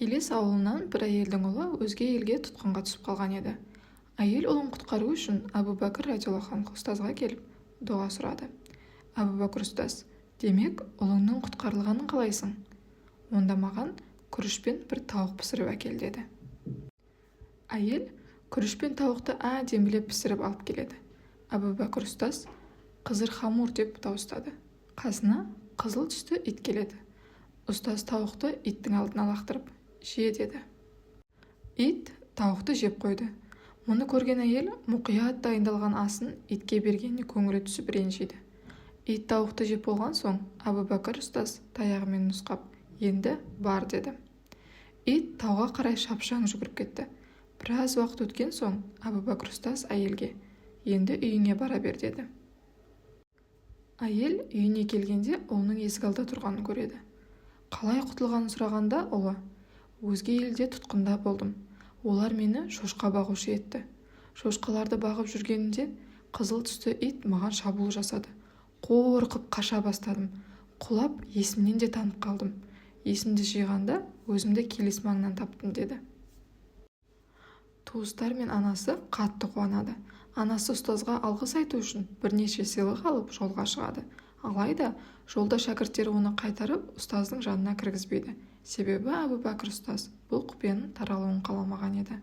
Келес ауылынан бір әйелдің ұлы өзге елге тұтқынға түсіп қалған еді. Әйел ұлын құтқару үшін Әбу Бәкір радиаллаху анху ұстазға келіп, дұға сұрады. Әбу Бәкір ұстаз: «Демек, ұлыңның құтқарылғанын қалайсың? Онда маған күріш пен бір тауық пісіріп әкел», – деді. Әйел күріш пен тауықты әдемілеп пісіріп алып келеді. Әбу Бәкір ұстаз: «Қызыр хамур!» – деп дауыстады. Қасына қызыл түсті ит келеді. Ұстаз тауықты иттің алдына лақтырып, «Же!» – деді. Ит тауықты жеп қойды. Мұны көрген әйел мұқият дайындалған асын итке бергеніне көңілі түсіп, ренжиді. Ит тауықты жеп болған соң, Әбу Бәкір ұстаз таяғымен нұсқап, «Енді бар!» – деді. Ит тауға қарай шапшаң жүгіріп кетті. Біраз уақыт өткен соң Әбу Бәкір ұстаз әйелге: «Енді үйіңе бара бер», – деді. Әйел үйіне келгенде ұлының есік алда тұрғанын көреді. Қалай құтылғанын сұрағанда, ұлы: «Өзге елде тұтқында болдым. Олар мені шошқа бағушы етті. Шошқаларды бағып жүргенімде қызыл түсті ит маған шабуыл жасады. Қорқып қаша бастадым. Құлап, есімнен де танып қалдым. Есімді жиғанда өзімді Келес маңынан таптым», – деді. Туыстар мен анасы қатты қуанады. Анасы ұстазға алғыс айту үшін бірнеше сыйлық алып жолға шығады. Алайда жолда шәкірттері оны қайтарып, ұстаздың жанына кіргізбейді. Себебі Әбу Бәкір ұстаз бұл құпияның таралуын қаламаған еді.